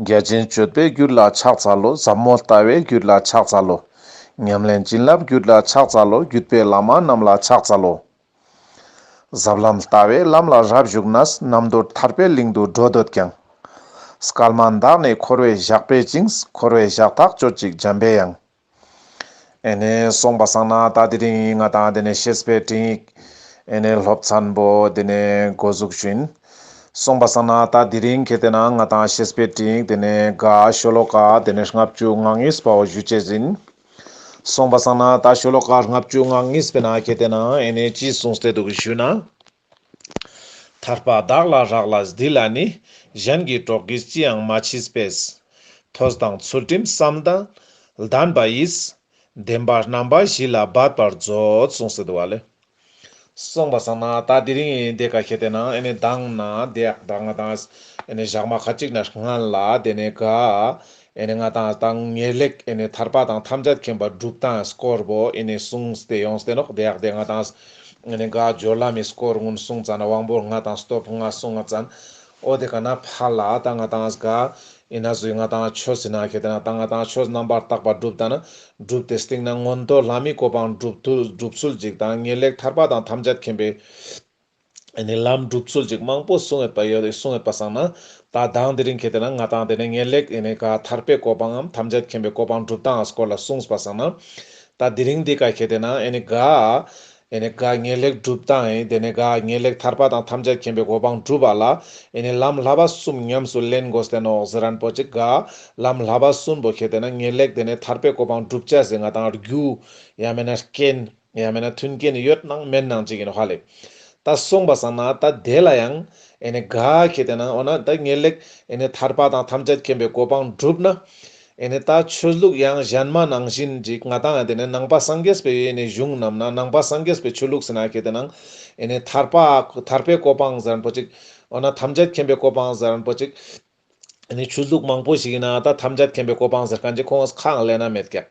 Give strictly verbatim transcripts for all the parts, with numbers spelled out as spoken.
རྒྱ་ཆེན་སྤྱོད་པའི་རྒྱུད་ལ་ཕྱག་འཚལ་ལོ། ཟབ་མོ་ལྟ་བའི་རྒྱུད་ལ་ཕྱག་འཚལ་ལོ། ཉམས་ལེན་བྱིན་རླབས་རྒྱུད་ལ་ཕྱག་འཚལ་ལོ། བརྒྱུད་པའི་བླ་མ་རྣམས་ལ་ཕྱག་འཚལ་ལོ། ཟབ་ལམ་ལྟ་བའི་ལམ་ལ་རབ་ཞུགས་ནས། རྣམ་འདོད་ཐར་པའི་གླིང་དུ་འགྲོ་འདོད་ཀྱང་། སྐལ་མ་འདས་ནས་འཁོར་བའི་ཞགས་པས་བཅིངས། འཁོར་བའི་ཞགས་ཐག་གཅོད་ཅིག་འཇམ་པའི་དབྱངས། ཨེ་ནེ་སོང་པ་སང་ན་ད་དེ་རིང་ང་ཏང་དེ་ནེ་བཤེས་པའི་སྤྲིངས་ཡིག་ཨེ་ནེ་སློབ་ཚན་པོ་དེ་ནེ་འགོ་འཛུགས་ཞུ་ཡིན། སོང་པ་སང་ན་ད་དེ་རིང་ཁེ་ཏེ་ན་ང་ཏང་བཤེས་པའི་སྤྲིངས་ཡིག་དེ་ནེ་ག་ཤོ་ལོ་ཀ་དེ་ནེ་ལྔ་བཅུ་ང་གཉིས་པའོ་ཞུ་ཅེས་ཡིན། སོང་པ་སང་ན་ད་ཤོ་ལོ་ཀ་ལྔ་བཅུ་ང་གཉིས་པའི་ནང་ཁེ་ཏེ་ན་ཨེ་ནེ་ཅི་གསུངས་ཏེ་འདུག་ཞུ་ན། ཐར་པ་བདག་ལ་རག་ལས་འདི་ལ་ནི། གཞན་གྱི་གྲོགས་ཀྱིས་ཅི་ཡང་མ་མཆིས་པས། ཐོས་དང་ཚུལ་ཁྲིམས་བསམ་དང་ལྡན་པ་ཡིས། བདེན་པ་རྣམ་པ་བཞི་ལ་འབད་པར་མཛོད། གསུངས་ཏེ་འདུག་པ་ལེ། སོང་པ་སང་ན་ད་དེ་རིང་དེ་ཀ་ཁེ་ཏེ་ན་ཨེ་ནེ་མདང་ན་དེ་ཡག་ད་ང་ཏང་ཨེ་ནེ་ཞག་མ་ཁ་ཅིག་ན་སྔན་ལ་དེ་ནེ་ག་ཨེ་ནེ་ང་ཏང་ད་ངེས་ལེགས་ཨེ་ནེ་ཐར་པ་དང་ཐམས་ཅད་མཁྱེན་པ་སྒྲུབ་སྟངས་སྐོར་པོ་ཨེ་ནེ་གསུངས་ཏེ་ཡོངས་ཏེ་ནོག། དེ་ཡག་དེ་ང་ཏང་ཨེ་ནེ་ག་སྦྱོར་ལམ་མི་སྐོར་ཀུན་གསུངས་ཙ་ན་དབང་པོ་ལྔ་དང་སྟོབས་ལྔ་གསུངས་ཙ་ན་འོ་དེ་ཀ་ན་ཕར་ལ་ད་ང་ཏང་ག་ཨེ་ནེ་ཟུག་ང་ཏང་ཆོས་ཟེར་ན་ཁེ་ཏེ་ན་ད་ང་ཏང་ཆོས་རྣམ་པར་དག་པ་སྒྲུབ་ད་ན་སྒྲུབ་སྟེ་སྟིང་ན་མངོན་མཐོ་ལྷ་མིའི་གོ་འཕང་སྒྲུབ་ཚུལ་སྒྲུབ་ཚུལ་ཅིག་དང་ངེས་ལེགས་ཐར་པ་དང་ཐམས་ཅད་མཁྱེན་པའི་ཨེ་ནེ་ལམ་སྒྲུབ་ཚུལ་ཅིག་མང་པོ་གསུངས་ཡོད་པ་ཡོད་གསུངས་ཡོད་པ་སང་ན་ད་མདང་དེ་རིང་ཁེ་ཏེ་ན་ང་ཏང་དེ་ནེ་ངེས་ལེགས་ཨེ་ནེ་ག་ཐར་པའི་གོ་འཕང་ངམ་ཐམས་ཅད་མཁྱེན་པའི་གོ་འཕང་སྒྲུབ་སྟངས་སྐོར་ལ་གསུངས་པ་སང་ན་ད་དེ་རིང་འདི་ཀ་ཁེ་ཏེ་ན་ཨེ་ནེ་ག་ཨེ་ནེ་ག་ངེས་ལེགས་སྒྲུབ་སྟངས་ཨེ་དེ་ནེ་ག་ངེས་ལེགས་ཐར་པ་དང་ཐམས་ཅད་མཁྱེན་པའི་གོ་འཕང་སྒྲུབ་པ་ལ་ཨེ་ནེ་ལམ་བསླབ་པ་གསུམ་ཉམས་སུ་ལེན་དགོས་ཏེ་ནོག་ཟེར་རན་པོ་ཅིག་ག་ལམ་བསླབ་པ་གསུམ་པོ་ཁེ་ཏེ་ན་ངེས་ལེགས་དེ་ནེ་ཐར་པའི་གོ་འཕང་སྒྲུབ་ཅེས་སི་ང་ཏང་རྒྱུ་ཡང་མེད་ན་རྐྱེན་ཡང་མེད་ན་མཐུན་རྐྱེན་ཡོད་ནང་མེད་ནང་ཅིག་ཡིན་ནོག་ཧ་ལེ། ད་སོང་པ་སང་ན་ད་དེ་ལ་ཡང་ཨེ་ནེ་ག་ཁེ་ཏེ་ན་འོ་ན་ད་ངེས་ལེགས་ཨེ་ནེ་ཐར་པ་དང་ཐམས་ཅད་མཁྱེན་པའི་གོ་འཕང་སྒྲུབ་ན་ཨེ་ནེ་ད་ཆོས་ལུགས་ཡང་གཞན་མ་ནང་བཞིན་ཅིག་ང་ཏང་ཨེ་དེ་ནེ་ནང་པ་སངས་རྒྱས་པའི་ཨེ་ནེ་གཞུང་རྣམས་ན་ནང་པ་སངས་རྒྱས་པའི་ཆོས་ལུགས་ཟེར་ན་ཁེ་ཏེ་ན་ཨེ་ནེ་ཐར་པ་ཐར་པའི་གོ་འཕང་ཟེར་རན་པོ་ཅིག་འོ་ན་ཐམས་ཅད་མཁྱེན་པའི་གོ་འཕང་ཟེར་རན་པོ་ཅིག་ཨ་ནི་ཆོས་ལུགས་མང་པོ་ཞིག་ཡིན་ན་ད་ཐམས་ཅད་མཁྱེན་པའི་གོ་འཕང་ཟེར་མཁན་ཅིག་ཁོང་ཁས་ལེན་ན་མེད་ཀྱག།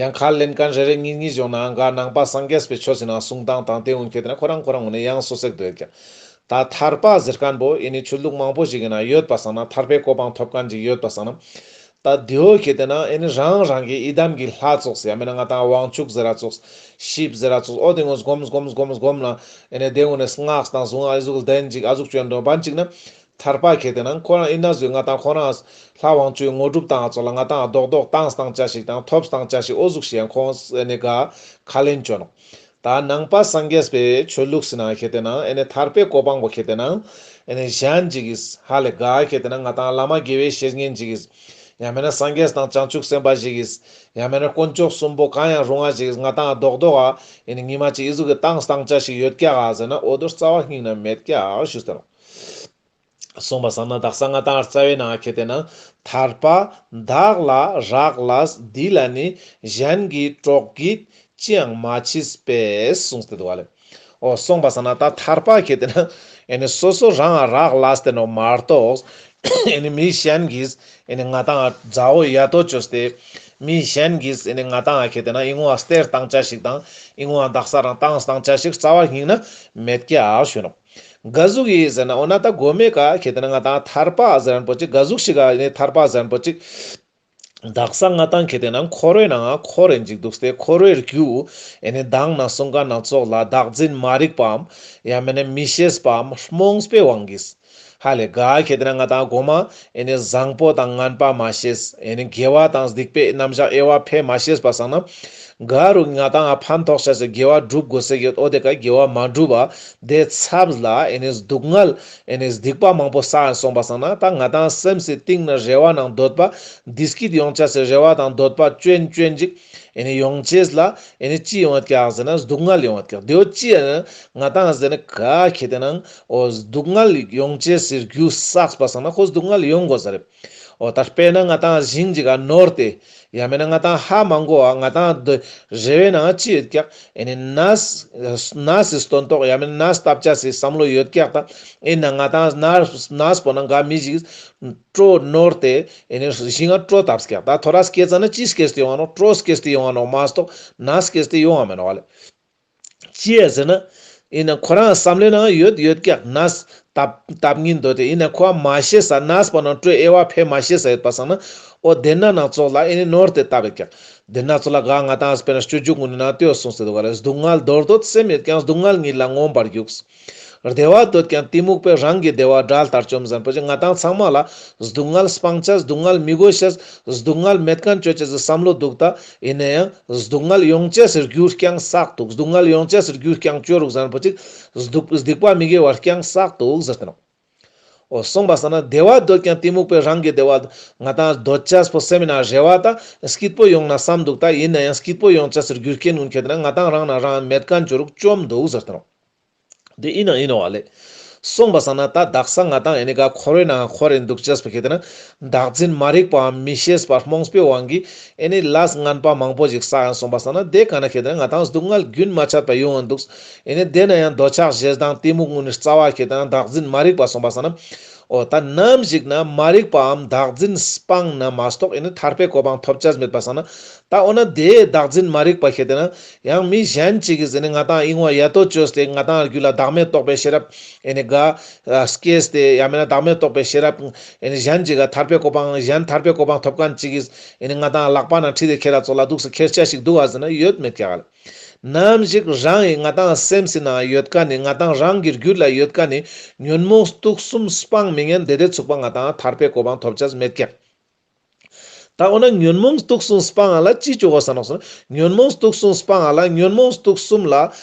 ཡང་ཁས་ལེན་མཁན་རེ་རེ་གཉིས་གཉིས་བྱུང་ན་ག་ནང་པ་སངས་རྒྱས་པའི་ཆོས་ཟེར་ན་གསུང་སྟངས་དང་དེ་འུན་ཁེ་ཏེ་ན་ཁོ་རང་ཁོ་རང་འུན་ནས་ཡང་སོ་སོ་ཞིག་འདུག་ཀྱག། ད་ཐར་པ་ཟེར་མཁན་པོ་ཨེ་ནི་ཆོས་ལུགས་མང་པོ་ཞིག་ཡིན་ན་ཡོད་པ་སང་ན་ཐར་པའི་གོ་འཕང་ཐོབ་མཁན་ཅིག་ཡོད་པ་སང་ན། ད་དེའོ་ཁེ་ཏེ་ན་ཨེ་ནི་རང་རང་གི་ཡི་དམ་གྱི་ལྷ་ཙོགས་ཡང་མིན་ན་ང་ཏང་དབང་ཕྱུག་ཟེར་ར་ཙོགས་ཤིབ་ཟེར་ར་ཙོགས་འོ་དེ་ངོ་སྒོམ་སྒོམ་སྒོམ་སྒོམ་ན་ཨེ་ནི་དེ་འུན་ནས་སྔགས་དང་གཟུངས་ཨ་ཟུག་ལྡན་ཅིག་ཨ་ཟུག་བྱོན་འགྲོ་བན་ཅིག་ན། ཐར་པ་ཁེ་ཏེ་ན་ཁོ་རང་ཨིན་ན་ཟུག་ང་ཏང་ཁོ་རང་ལྷ་དབང་ཕྱུག་ངོ་སྒྲུབ་བཏང་ཙོགས་ལ་ང་ཏང་རྡོག་རྡོག་བཏང་བཏང་ཅ་ཞིག་དང་ཐོབ་བཏང་ཅ་ཞིག་འོ་ཟུག་ཞིག་ཡང་ཁོང་ཨེ་ནི་ག་ཁས་ལེན་བཅོ་ནོག། ད་ནང་པ་སངས་རྒྱས་པའི་ཆོས་ལུགས་སི་ནང་ཁེ་ཏེ་ན་ཨེ་ནི་ཐར་པའི་གོ་འཕང་པོ་ཁེ་ཏེ་ན་ཨེ་ནི་གཞན་ཅིག་གིས་ཧ་ལས་ག་ཁེ་ཏེ་ན་ང་ཏང་བླ་མ་དགེ་བའི་བཤེས་གཉེན་ཅིག་གིས་ཡང་མེད་ན་སངས་རྒྱས་དང་བྱང་ཆུབ་སེམས་དཔའ་ཞིག་གིས་ཡང་མེད་ན་དཀོན་མཆོག་གསུམ་པོ་གང་ཡང་རུང་བ་ཞིག་གིས་ང་ཏང་རྡོག་རྡོག་ཨ་ཨེ་ནི་ཉི་མ་ཅིག་ཨི་ཟུག་གི་བཏང་བཏང་ཅ་ཞིག་ཡོད་ཀྱག་ག་ཟེར་ན་འོ་དོ་རྩ་བ་སྙིང་ན་མེད་ཀྱག་ཞུས་ཏེ་ནོག། གསུངས་པ་སང་ན་དག་ས་ང་ཏང་རྩ་བའི་ནང་ཁེ་ཏེ་ན་ཐར་པ་བདག་ལ་རག་ལས་འདི་ལ་ནི། གཞན་གྱི་གྲོགས་ཀྱིས་ཅི་ཡང་མ་མཆིས་པས་གསུངས་ཏེ་འདུག་པ་ལེ། འོ་གསུངས་པ་སང་ན་ད་ཐར་པ་ཁེ་ཏེ་ན་ཨེ་ནི་སོ་སོ་རང་ང་རག་ལས་ཏེ་ནོག་མ་གཏོགས་ཨེ་ནི་མི་གཞན་གྱིས་ཨེ་ནི་ང་ཏང་མཛའ་བོ་ཡ་ཏོ་བཅོས་ཏེ་མི་གཞན་གྱིས་ཨེ་ནི་ང་ཏང་ཁེ་ཏེ་ན་ཨི་ངོ་ཨ་སྟེར་བཏང་ཅ་ཞིག་དང་ཨི་ངོ་ཨ་དག་ས་རང་བཏང་བཏང་ཅ་ཞིག་རྩ་བ་སྙིང་ན་མེད་ཀྱག་ཞུ་ནོག། ག་ཟུག་ཡིན་ཟེར་ན་འོ་ན་ད་གོ་མེ་ཀ་ཁེ་ཏེ་ན་ང་ཏང་ཐར་པ་ཟེར་རན་པོ་ཅིག་ག་ཟུག་ཞིག་ག་ནི་ཐར་པ་ཟེར་རན་པོ་ཅིག། དག་ས་ང་ཏང་ཁེ་ཏེ་ན་འཁོར་བའི་ནང་འཁོར་རེན་ཅིག་འདུག་སྟེ་འཁོར་བའི་རྒྱུ་ཨེ་ནི་མདང་ན་གསུང་མཁན་ན་ཙོགས་ལ་བདག་འཛིན་མ་རིག་པའམ་ཡང་མེད་ན་མི་ཤེས་པའམ་རྨོངས་པའི་དབང་གིས། ཧ་ལས་ག་ཁེ་ཏེ་ན་ང་ཏང་གོ་མ་ཨེ་ནི་བཟང་པོ་དང་ངན་པ་མ་ཤེས་ཨེ་ནི་དགེ་བ་དང་སྡིག་པའི་རྣམ་གཞག་དབྱེ་བ་ཕེ་མ་ཤེས་པ་སང་ན། ག་རུ་ང་ཏང་ཨ་ཕན་ཐོགས་ཤ་ཟེར་དགེ་བ་སྒྲུབ་དགོས་ཟེར་ཡོད་འོ་དེ་ཀ་དགེ་བ་མ་སྒྲུབ་པ་དེ་ཚབ་ལ་ཨེ་ནི་སྡུག་བསྔལ་ཨེ་ནི་སྡིག་པ་མང་པོ་བསགས་སོང་པ་སང་ན་ད་ང་ཏང་སེམས་སི་གཏིང་ན་རེ་བ་ནང་འདོད་པ་བདེ་སྐྱིད་ཡོང་ཅ་ཟེར་རེ་བ་དང་འདོད་པ་ཅོན་ཅོན་ཅིག་ཨེ་ནི་ཡོང་ཅེས་ལ་ཨེ་ནི་ཅི་ཡོང་བ་ཀྱག་ཟེར་ན་སྡུག་བསྔལ་ཡོང་བ་ཀྱག། དེའོ་ཅི་ཨེ་ནི་ང་ཏང་ཟེར་ན་ག་ཁེ་ཏེ་ན་འོ་སྡུག་བསྔལ་ཡོང་ཅེས་སི་རྒྱུ་བསགས་པ་སང་ན་ཁོ་སྡུག་བསྔལ་ཡོང་དགོས་ས་རེད། འོ་ད་དཔེར་ན་ང་ཏང་ཞིང་ཅིག་ག་ནོར་ཏེ་ཡང་མེད་ན་ང་ཏང་ཧ་མ་གོ་བ་ང་ཏང་རེ་བའི་ནང་ཅི་ཡོད་ཀྱག་ཨེ་ནི་ནས་ནས་སི་སྟོན་ཐོག་ཡང་མེད་ན་ནས་བཏབ་ཅ་སི་བསམ་བློ་ཡོད་ཀྱག་ད་ཨེ་ན་ང་ཏང་ནས་ནས་པོ་ན་ག་མི་ཞིག་སྤྲོ་ནོར་ཏེ་ཨེ་ནི་ཞིང་ང་སྤྲོ་བཏབ་ཀྱག། ད་ཐོ་རས་སྐྱེས་ཙ་ན་ཅི་སྐྱེས་ཏེ་ཡོང་ང་ནོག་སྤྲོ་སྐྱེས་ཏེ་ཡོང་ང་ནོག་མ་གཏོགས་ནས་སྐྱེས་ཏེ་ཡོང་ང་མེད་ནོག་ལེ། ཅི་ཡ་ཟེར་ན། ཡིན་ན་ཁོ་རང་བསམ་བློའི་ནང་ཡོད་ཡོད་ཀྱག་ནས་ བཏབ་བཏབ་ཉིན་དོ་ཏེ་ཡིན་ན་ཁོ་མ་ཤེས་ས་ནས་པ་ན་སྤྲོ་དབྱེ་བ་ཕེ་མ་ཤེས་ས་ཡོད་པ་སང་ན་འོ་དེ་ན་ནང་ཙོགས་ལ་ཨེ་ནི་ནོར་ཏེ་བཏབ་བེད་ཀྱག་དེ་ན་ཙོགས་ལ་ག་ང་ཏང་སྤེར་ན་སྤྱོད་འཇུག་གུན་ནི་ནང་ཏེ་གསུངས་ཏེ་འདུག་ག་ལེ། སྡུག་བསྔལ་འདོར་འདོད་སེམས་ཡོད་ཀྱང་། སྡུག་བསྔལ་ཉིད་ལ་མངོན་པར་རྒྱུག་བདེ་བ་འདོད་ཀྱང་གཏི་མུག་པས། རང་གི་བདེ་བ་དགྲ་ལྟར་བཅོམ་ཟེར་ཁན་པོ་ཅིག་ང་ཏང་ཚང་མ་ལ་སྡུག་བསྔལ་སྤང་ཅེས། སྡུག་བསྔལ་མི་དགོས་ཤེས། སྡུག་བསྔལ་མེད་ཁན་ཅོ་ཅེས་སི་བསམ་བློ་འདུག་ད། ཡིན་ན་ཡང་སྡུག་བསྔལ་ཡོང་ཅེས་སི་རྒྱུ་རྐྱང་བསགས་འདུག་སྡུག་བསྔལ་ཡོང་ཅེས་སི་རྒྱུ་རྐྱང་ཅོ་རུག་ཟེར་ཁན་པོ་ཅིག་སྡུག་སྡིག་པ་མི་དགེ་བ་རྐྱང་བསགས་འདུག་ཟེར་ཏེ་ནོག་འོ་སོང་པ་སང་ན་བདེ་བ་འདོད་ཀྱང་གཏི་མུག་པས། རང་གི་བདེ་བ་ང་ཏང་འདོད་ཅེས་པོ་སེམས་ན་རེ་བ་ད་སྐྱིད་པོ་ཡོང་ན་བསམ་འདུག་ད། ཡིན་ན་ཡང་སྐྱིད་པོ་ཡོང་ཅེས་སི་རྒྱུ་རྐྱེན་གུན་ཁྱེར་ཏེ་ན་ང་ཏང་རང་ན་རང་མེད་ཁན་ཅོ་རུག་བཅོམ་འདུག་ཟེར་ཏེ་ནོག་དེ་ཡིན་ན་ཡིན་ནོག་ལེ། སོང་པ་སང་ན་ད་དག་ས་ང་ཏང་ཨེ་ནི་ག་འཁོར་བའི་ནང་འཁོར་རེ་འདུག་ཅེས་པོ་ཁྱེར་ཏེ་ན་བདག་འཛིན་མ་རིག་པའམ་མི་ཤེས་པ་རྨོངས་པའི་དབང་གིས་ཨེ་ནི་ལས་ངན་པ་མང་པོ་ཞིག་བསགས་ཡང་སོང་པ་སང་ན་དེ་ག་ན་ཁྱེར་ཏེ་ན་ང་ཏང་སྡུག་བསྔལ་རྒྱུན་མ་ཆད་པ་ཡོང་ཡང་འདུག་ཨེ་ནི་དེ་ན་ཡང་འདོད་ཆགས་ཞེ་སྡང་གཏི་མུག་གུན་ནི་རྩ་བ་ཁྱེར་ཏེ་ན་བདག་འཛིན་མ་རིག་པ་སོང་པ་སང་ན་འོ་ད་ནམ་ཞིག་ན་མ་རིག་པའམ་བདག་འཛིན་སྤངས་ན་མ་གཏོགས་ཨེ་ནི་ཐར་པའི་གོ་འཕང་ཐོབ་ཅེས་མེད་པ་སང་ན་ད་འོ་ན་དེ་བདག་འཛིན་མ་རིག་པ་ཁྱེར་ཏེ་ན་ཡང་མི་གཞན་ཅིག་གིས་ཨེ་ནི་ང་ཏང་ཨིན་བ་ཡ་ཏོ་ཅོས་ཏེ་ང་ཏང་རྒྱུད་ལ་བདག་མེད་རྟོགས་པའི་ཤེས་རབ་ཨེ་ནི་ག་སྐྱེས་ཏེ་ཡང་མེད་ན་བདག་མེད་རྟོགས་པའི་ཤེས་རབ་ཨེ་ནི་གཞན་ཅིག་ག་ཐར་པའི་གོ་འཕང་གཞན་ཐར་པའི་གོ་འཕང་ཐོབ་ཁན་ཅིག་གིས་ཨེ་ནི་ང་ཏང་ལག་པ་ན་ཁྲིད་དེ་ཁྱེར་ར་ཙོགས་ལ་འདུག་སེ་ཁྱེར་ཅེས་ཤིག་འདུག་ག་ཟེར་ན་ཡོད་མེད་ཀྱག་ལེ། ནམ་ཞིག་རང་ངི་ང་ཏང་སེམས་སི་ནང་ཡོད་ཁན་ནི་ང་ཏང་རང་གི་རྒྱུད་ལ་ཡོད་ཁན་ནི་ཉོན་མོངས་དུག་གསུམ་སྤང་མི་ཉན་དེ་དེ་ཚུག་པ་ང་ཏང་ཐར་པའི་གོ་འཕང་ཐོབ་ཅེས་མེད་ཀྱག་ད་འོ་ན་ཉོན་མོངས་དུག་གསུམ་སྤང་ང་ལ་ཅི་ཅོ་དགོས་ས་ནོག་ཟེར་ན། ཉོན་མོངས་དུག་གསུམ་སྤང་ང་ལ་ཉོན་མོངས་དུག་གསུམ་ལ་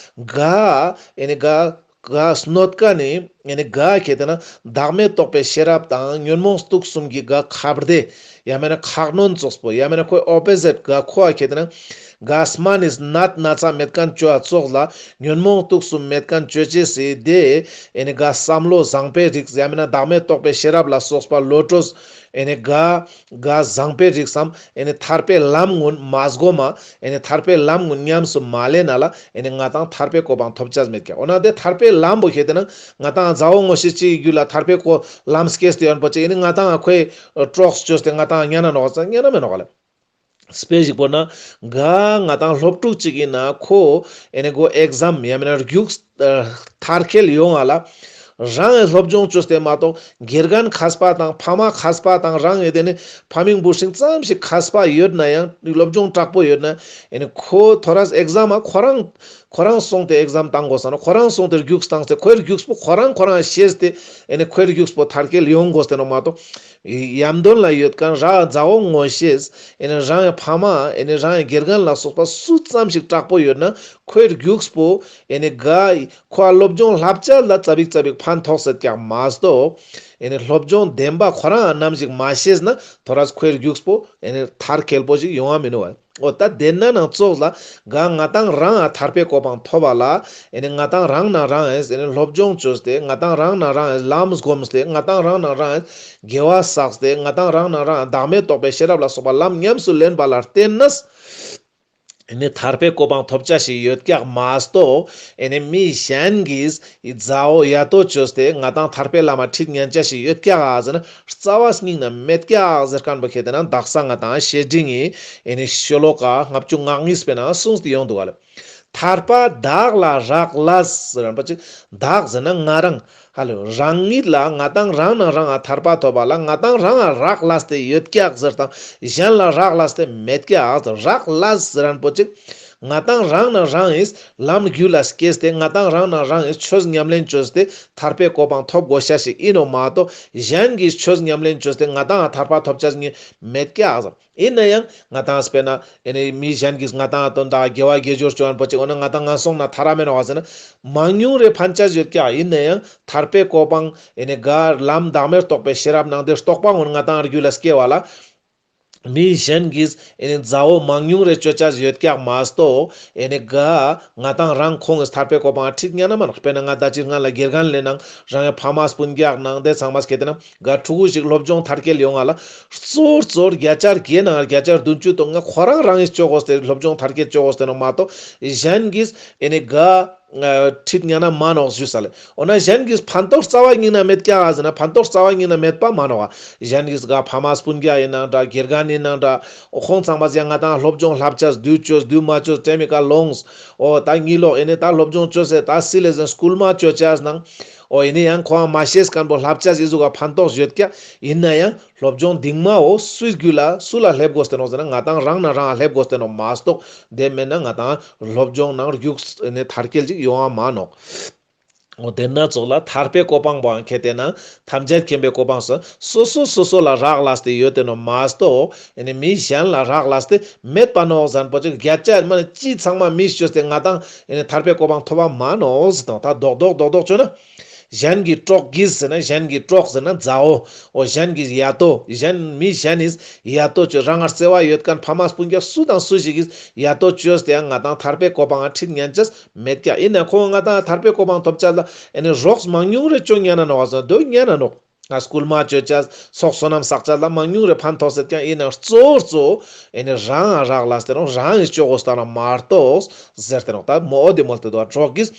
ག་ཨེ་ནི་ག་ག་གནོད་ཁན་ནི་ཨེ་ནི་ག་ཁྱེར་ཏེ་ན་བདག་མེད་རྟོགས་པའི་ཤེས་རབ་དང་ཉོན་མོངས་དུག་གསུམ་གྱི་ག་ཁ་བདེ་ཡང་མེད་ན་ཁ་གནོན་ཙོགས་པོ་ཡང་མེད་ན་ཁོའི་ཨོ་པོ་ཟིཊ་ག་ཁོ་ཨ་ཁྱེར་ཏེ་ན་ག་སྨན་ནི་ནད་ན་ཚ་མེད་ཁན་ཅོ་ཙོགས་ལ་ཉོན་མོངས་དུག་གསུམ་མེད་ཁན་ཅོ་ཅེས་སི་དེ་ཨེ་ནི་ག་བསམ་བློ་བཟང་པོའི་རིགས་ཡང་མེད་ན་བདག་མེད་རྟོགས་པའི་ཤེས་རབ་ལ་སོགས་པ་བློ་གྲོས་ཨེ་ནི་ག་ག་བཟང་པོའི་རིགས་སམ་ཨེ་ནི་ཐར་པའི་ལམ་གུན་མ་སྒོམ་མ་ཨེ་ནི་ཐར་པའི་ལམ་གུན་ཉམས་སུ་མ་ལེན་ན་ལ་ཨེ་ནི་ང་ཏང་ཐར་པའི་གོ་འཕང་ཐོབ་ཅེས་མེད་ཀྱག་འོ་ན་དེ་ཐར་པའི་ལམ་པོ་ཁྱེར་ཏེ་ན་ང་ཏང་མཛའ་བོ་ངོ་ཤེས་ཅིག་གི་རྒྱུད་ལ་ཐར་པའི་གོ་ལམ་སྐྱེས་ཏེ་ཡོད་པོ་ཅིག་ཨེ་ནི་ང་ཏང་ཁོའི་གྲོགས་ཅོས་ཏེ་ང་ཏང་ཉན་ན་ནོག་ཉན་ན་མེད་ནོག་ལེ། དཔེ་ཞིག་པོ་ན་ག་ང་ཏང་སློབ་ཕྲུག་ཅིག་ཨིན་ན་ཁོ་ཨེ་ནི་གོ་ཨེག་ཛམ་ཡང་མེད་ན་རྒྱུགས་མཐར་འཁྱོལ་ཡོང་ང་ལ་རང་ངི་སློབ་སྦྱོང་ཅོས་ཏེ་མ་གཏོགས་དགེ་རྒན་མཁས་པ་དང་ཕ་མ་མཁས་པ་དང་རང་ངི་དེ་ནི་ཕ་མིང་བུ་སྲིང་ཙམ་ཞིག་མཁས་པ་ཡོད་ན་ཡང་སློབ་སྦྱོང་དྲག་པོ་ཡོད་ན་ཨེ་ནི་ཁོ་ཐོ་རས་ཨེག་ཛམ་མ་ཁོ་རང་ཁོ་རང་སོང་སྟེ་ཨེག་ཛམ་བཏང་དགོས་ས་ནོག་ཁོ་རང་སོང་སྟེ་རྒྱུགས་བཏང་སྟེ་ཁོའི་རྒྱུགས་པོ་ཁོ་རང་ཁོ་རང་ཤེས་ཏེ་ཨེ་ནི་ཁོའི་རྒྱུགས་པོ་མཐར་འཁྱོལ་ཡོང་དགོས་ཏེ་ནོག་མ་གཏོགས། ཡམ་དོན་ལ་ཡོད་ཁན་ར་མཛའ་བོ་ངོ་ཤེས་ཨེ་ནི་རང་ངི་ཕ་མ་ཨེ་ནི་རང་ངི་དགེ་རྒན་ལ་སོགས་པ་སུ་ཙམ་ཞིག་དྲག་པོ་ཡོད་ན་ཁོའི་རྒྱུགས་པོ་ཨེ་ནི་ག་ཁོ་ཨ་སློབ་སྦྱོང་བསླབ་བྱ་ལ་ཙ་པིག་ཙ་པིག་ཕན་ཐོགས་སེད་ཀྱག་མ་གཏོགས་ཨེ་ནི་སློབ་སྦྱོང་བདེན་པ་ཁོ་རང་ཨ་ནམ་ཞིག་མ་ཤེས་ན་ཐོ་རས་ཁོའི་རྒྱུགས་པོ་ཨེ་ནི་མཐར་འཁྱོལ་པོ་ཞིག་ཡོང་བ་མི་ནུག་བ། འོ་ད་དེ་ན་ནང་ཙོགས་ལ་ག་ང་ཏང་རང་ང་ཐར་པའི་གོ་འཕང་ཐོབ་པ་ལ་ཨེ་ནི་ང་ཏང་རང་ན་རང་ཨེ་ནི་སློབ་སྦྱོང་ཅོས་ཏེ་ང་ཏང་རང་ན་རང་ཨེ་ལམ་སྒོམས་ཏེ་ང་ཏང་རང་ན་རང་ཨེ་དགེ་བ་བསགས་ཏེ་ང་ཏང་རང་ན་རང་བདག་མེད་རྟོགས་པའི་ཤེས་རབ་ལ་སོགས་པ་ལམ་ཉམས་སུ་ལེན་པ་ལ་བརྟེན་ནས་ཨེ་ནི་ཐར་པའི་གོ་འཕང་ཐོབ་བྱ་ཞིག་ཡོད་ཀྱག་མ་གཏོགས་ཨེ་ནི་མི་གཞན་གྱིས་ཨི་མཛའ་བོ་ཡ་ཏོ་ཅོས་ཏེ་ང་ཏང་ཐར་པའི་ལམ་ཁྲིད་ཉན་ཆ་ཞིག་ཡོད་ཀྱག་ཟེར་ན་རྩ་བ་སྙིང་ན་མེད་ཀྱག་ཟེར་ཁན་པོ་ཁྱེར་ཏེ་ན་དག་ས་ང་ཏང་བཤེས་སྤྲིང་ངི་ཨེ་ནི་ཤོ་ལོ་ཀ་ལྔ་བཅུ་ང་གཉིས་པའི་ནང་གསུངས་ཏེ་ཡོང་འདུག་ག་ལེ། ཐར་པ་བདག་ལ་རག་ལས་ཟེར་ཁན་པོ་ཅིག་བདག་ཟེར་ན་ང་རང་ཧ་ལོ་རང་ཉིད་ལ་ང་ཏང་རང་ན་རང་ང་ཐར་པ་ཐོབ་པ་ལ་ང་ཏང་རང་ང་རག་ལས་ཏེ་ཡོད་ཀྱག་ཟེར་དང་གཞན་ལ་རག་ལས་ཏེ་མེད་ཀྱག་ཟེར་རག་ལས་ཟེར་ཁན་པོ་ཅིག་ང་ཏང་རང་ན་རང་ངིས་ལམ་རྒྱུད་ལ་སྐྱེས་ཏེ་ང་ཏང་རང་ན་རང་ངིས་ཆོས་ཉམས་ལེན་ཅོས་ཏེ་ཐར་པའི་གོ་འཕང་ཐོབ་དགོས་ཤ་ཞིག་ཨིན་ནོག་མ་གཏོགས་གཞན་གྱིས་ཆོས་ཉམས་ལེན་ཅོས་ཏེ་ང་ཏང་ཐར་པ་ཐོབ་ཆ་ཞིག་མེད་ཀྱག་ཟེར། ཨིན་ན་ཡང་ང་ཏང་དཔེར་ན་ཨེ་ནི་མི་གཞན་གྱིས་ང་ཏང་དོན་དག་དགེ་བ་དགེ་སྦྱོར་ཅོ་ཁན་པོ་ཅིག་འོ་ན་ང་ཏང་ངན་སོང་ན་ཐར་ར་མེད་ནོག་ཟེར་ན་མང་ཉུང་རེ་ཕན་ཆ་ཡོད་ཀྱག། ཨིན་ན་ཡང་ཐར་པའི་གོ་འཕང་ཨེ་ནི་ག་ལམ་བདག་མེད་རྟོགས་པའི་ཤེས་རབ་ནང་དེ་རྟོགས་པ་ངོ་ང་ཏང་རྒྱུད་ལ་སྐྱེ་བ་ལ་མི་གཞན་གྱིས་ཨེ་ནི་མཛའ་བོ་མང་ཉུང་རེ་ཅོ་ཆ་ཡོད་ཀྱག་མ་གཏོགས་ཨེ་ནི་ག་ང་ཏང་རང་ཁོང་གི་ཐར་པའི་གོ་འཕང་ཁྲིད་ཉན་ན་མ་ནོག། དཔེར་ན་ང་ད་ཅི་སྔ་ལ་དགེ་རྒན་ལེན་ནང་རང་ངི་ཕ་མ་སྤུན་ཀྱག་ནང་དེ་ཚང་མ་སྐྱེ་ཏེ་ན་ག་ཕྲུ་གུ་ཞིག་སློབ་སྦྱོང་མཐར་སྐྱེལ་ཡོང་ང་ལ་གཙོ་བོ་གཙོ་བོ་བརྒྱ་ཆ་བརྒྱད་ནང་བརྒྱ་ཆ་བདུན་ཅུ་དང་ལྔ་ཁོ་རང་རང་ངིས་ཅོ་དགོས་ཏེ་སློབ་སྦྱོང་མཐར་སྐྱེལ་ཅོ་དགོས་ཏེ་ནོག་མ་གཏོགས་གཞན་གྱིས་ཨེ་ནི་ག་ཁྲིད་ཉན་ན་མ་ནོག་ཞུས་ས་ལེ། འོ་ན་གཞན་གྱིས་ཕན་ཐོགས་རྩ་བ་ཉིད་ན་མེད་ཀྱག་ཟེར་ན་ཕན་ཐོགས་རྩ་བ་ཉིད་ན་མེད་པ་མ་ནོག། གཞན་གྱིས་ག་ཕ་མ་སྤུན་ཀྱག་ཨིན་ནང་འདྲ་དགེ་རྒན་ཨིན་ནང་འདྲ་འོ་ཁོང་ཚང་མ་ཟེར་ང་ཏང་སློབ་སྦྱོང་བསླབ་ཆ་དུས་ཅོས་དུས་མ་ཅོས་ཏེ་མི་ཀ་ལོངས་འོ་ད་གཉིད་ལོག་ཨེ་ནི་ད་སློབ་སྦྱོང་ཅོས་ཟེར་ད་སི་ལེ་ཟེར་སྐུལ་མ་ཅོ་ཆ་ནང་། འོ་ཡིན་ན་ཡང་ཁོང་མ་ཤེས་མཁན་པོ་ལབ་ཅེས་ཨི་ཟུག་ག་ཕན་ཐོགས་ཡོད་ཀྱག། ཡིན་ན་ཡང་སློབ་སྦྱོང་འདིང་མའོ་སུའི་རྒྱུད་ལ་སུ་ལ་སླེབས་དགོས་ཏེ་ནོག་ཟེར་ན་ང་ཏང་རང་ན་རང་ལ་སླེབས་དགོས་ཏེ་ནོག་མ་གཏོགས་དེ་མེན་ན་ང་ཏང་སློབ་སྦྱོང་ནང་རྒྱུགས་ནས་མཐར་སྐྱེལ་ཅིག་ཡོང་བ་མ་ནོག། འོ་དེ་ན་ཙོགས་ལ་ཐར་པའི་གོ་འཕང་པོའང་ཁེ་ཏེ་ན་ཐམས་ཅད་མཁྱེན་པའི་གོ་འཕང་སོ་སོ་སོ་སོ་ལ་རག་ལས་ཏེ་ཡོད་དེ་ནོག་མ་གཏོགས་ཨེ་ནི་མི་གཞན་ལ་རག་ལས་ཏེ་མེད་པ་ནོག་ཟེར་ན་པོ་ཅིག་བརྒྱ་ཆ་མ་ནི་ཅི་ཚང་མ་མི་ཤོས་ཏེ་ང་ཏང་ཨེ་ནི་ཐར་པའི་གོ་འཕང་ཐོབ་པ་མ་ནོག་ཟེར་དང་ད་རྡོག་རྡོག་རྡོག་རྡོག་བཅོས་ན། གཞན་གྱི་གྲོགས་ཀྱིས་ཟེར་ན་གཞན་གྱི་གྲོགས་ཟེར་ན་མཛའ་བོ། འོ་གཞན་གྱི་ཡ་ཏོ་གཞན་མི་གཞན་ནི་ཡ་ཏོ་བཅོས་རང་ང་བརྩེ་བ་ཡོད་མཁན་ཕ་མ་སྤུན་ཀྱག་སུ་དང་སུ་ཞིག་གིས་ཡ་ཏོ་བཅོས་ཏེ་ཡང་ང་ཏང་ཐར་པའི་གོ་འཕང་ང་ཁྲིད་ཉན་ཅེས་མེད་ཀྱག། ཡིན་ན་ཁོང་ང་ཏང་ཐར་པའི་གོ་འཕང་ཐོབ་ཅེས་ལ་ཨེ་ནི་རོགས་མང་ཉུང་རེ་བཅོ་ཉན་ན་ནོག་ཟེར་དོ་ཉན་ན་ནོག། ང་སྐུལ་མ་བཅོ་ཅེས་ཚོགས་བསོད་ནམས་བསགས་ཅེས་ལ་མང་ཉུང་རེ་ཕན་ཐོགས་སེད་ཀྱག། ཡིན་ན་གཙོ་བོ་གཙོ་བོ་ཨེ་ནི་རང་ང་རག་ལས་ཏེ་རང་རང་ངི་བཅོ་དགོས་ཏེ་ནོག་མ་གཏོགས་ཟེར་ཏེ་ནོག་ད་མོ་འོ་དེ་མོལ་ཏེ་དོ་གྲོགས་ཀྱིས་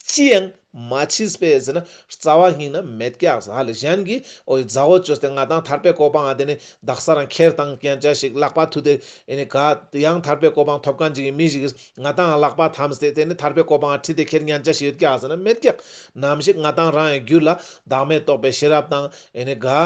ཅི་ཡང་མ་མཆིས་པས་ཟེར་ན་རྩ་བ་ཉིད་ནས་མེད་ཀྱག་ཟེར་ཧ་ལེ་གཞན་གྱིས་འོ་ཡི་མཛའ་བོ་བཅོས་ཏེ་ང་ཏང་ཐར་པའི་གོ་འཕང་ང་དེ་ནི་དག་ས་རང་ཁྱེར་བཏང་ཉན་ཅེས་ཤིག་ལག་པ་མཐུད་དེ་ཨེ་ནི་ག་ཡང་ཐར་པའི་གོ་འཕང་ཐོབ་མཁན་ཅིག་གི་མི་ཞིག་གིས་ང་ཏང་ལག་པ་འཐམས་ཏེ་དེ་ནི་ཐར་པའི་གོ་འཕང་ཁྲིད་དེ་ཁྱེར་ཉན་ཅེས་ཤིག་ཡོད་ཀྱག་ཟེར་ན་མེད་ཀྱག། ནམ་ཞིག་ང་ཏང་རང་ངི་རྒྱུད་ལ་བདག་མེད་རྟོགས་པའི་ཤེས་རབ་དང་ཨེ་ནི་ག་